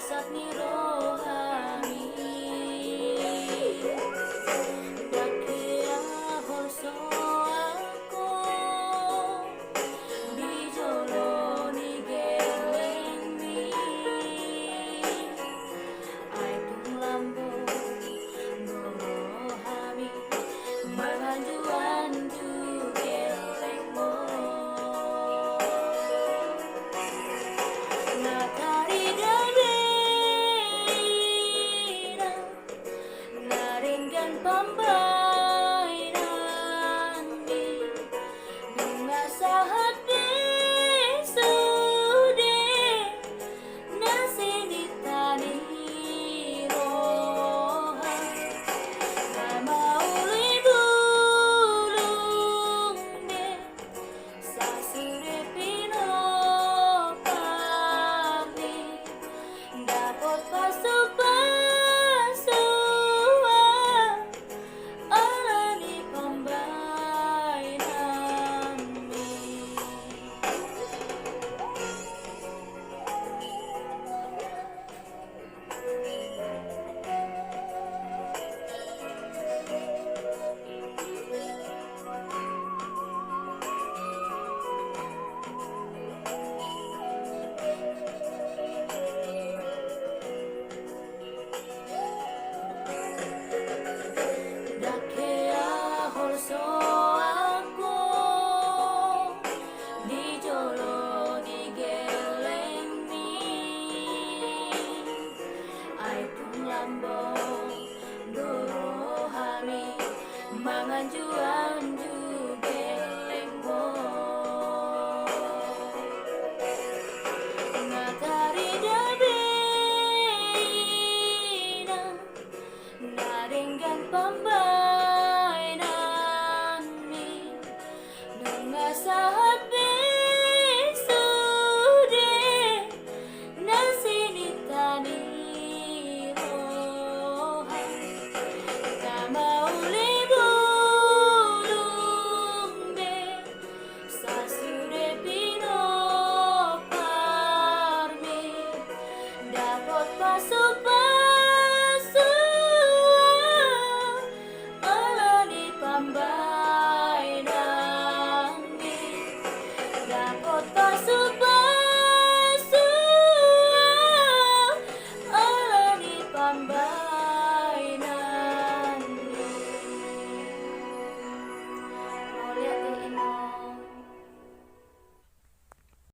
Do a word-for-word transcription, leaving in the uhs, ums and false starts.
Sat ni rohami, dang hea holsoanku di jolo ni gellengmi. Ai tung lambok do rohami manganju-anju gellengmu. Na tarida be inang na denggan pambahenanmi, nunga sahat be sude na sininta ni roha, na mauli bulung be sasude pinompar ni dapot pasu-pasuan ala ni pambahenanmi. Dang hea holsoanku di jolo ni gellengmi. Ai tung lambok do rohami manganju-anju gellengmu. Na tarida be inang na denggan pambahenanmi, nunga sahat be sude na sininta ni roha, na mauli bulung be sasude pinomparmi, dapot pasu-pasuan ala ni pambahenanmi, dapot pasu-pasuan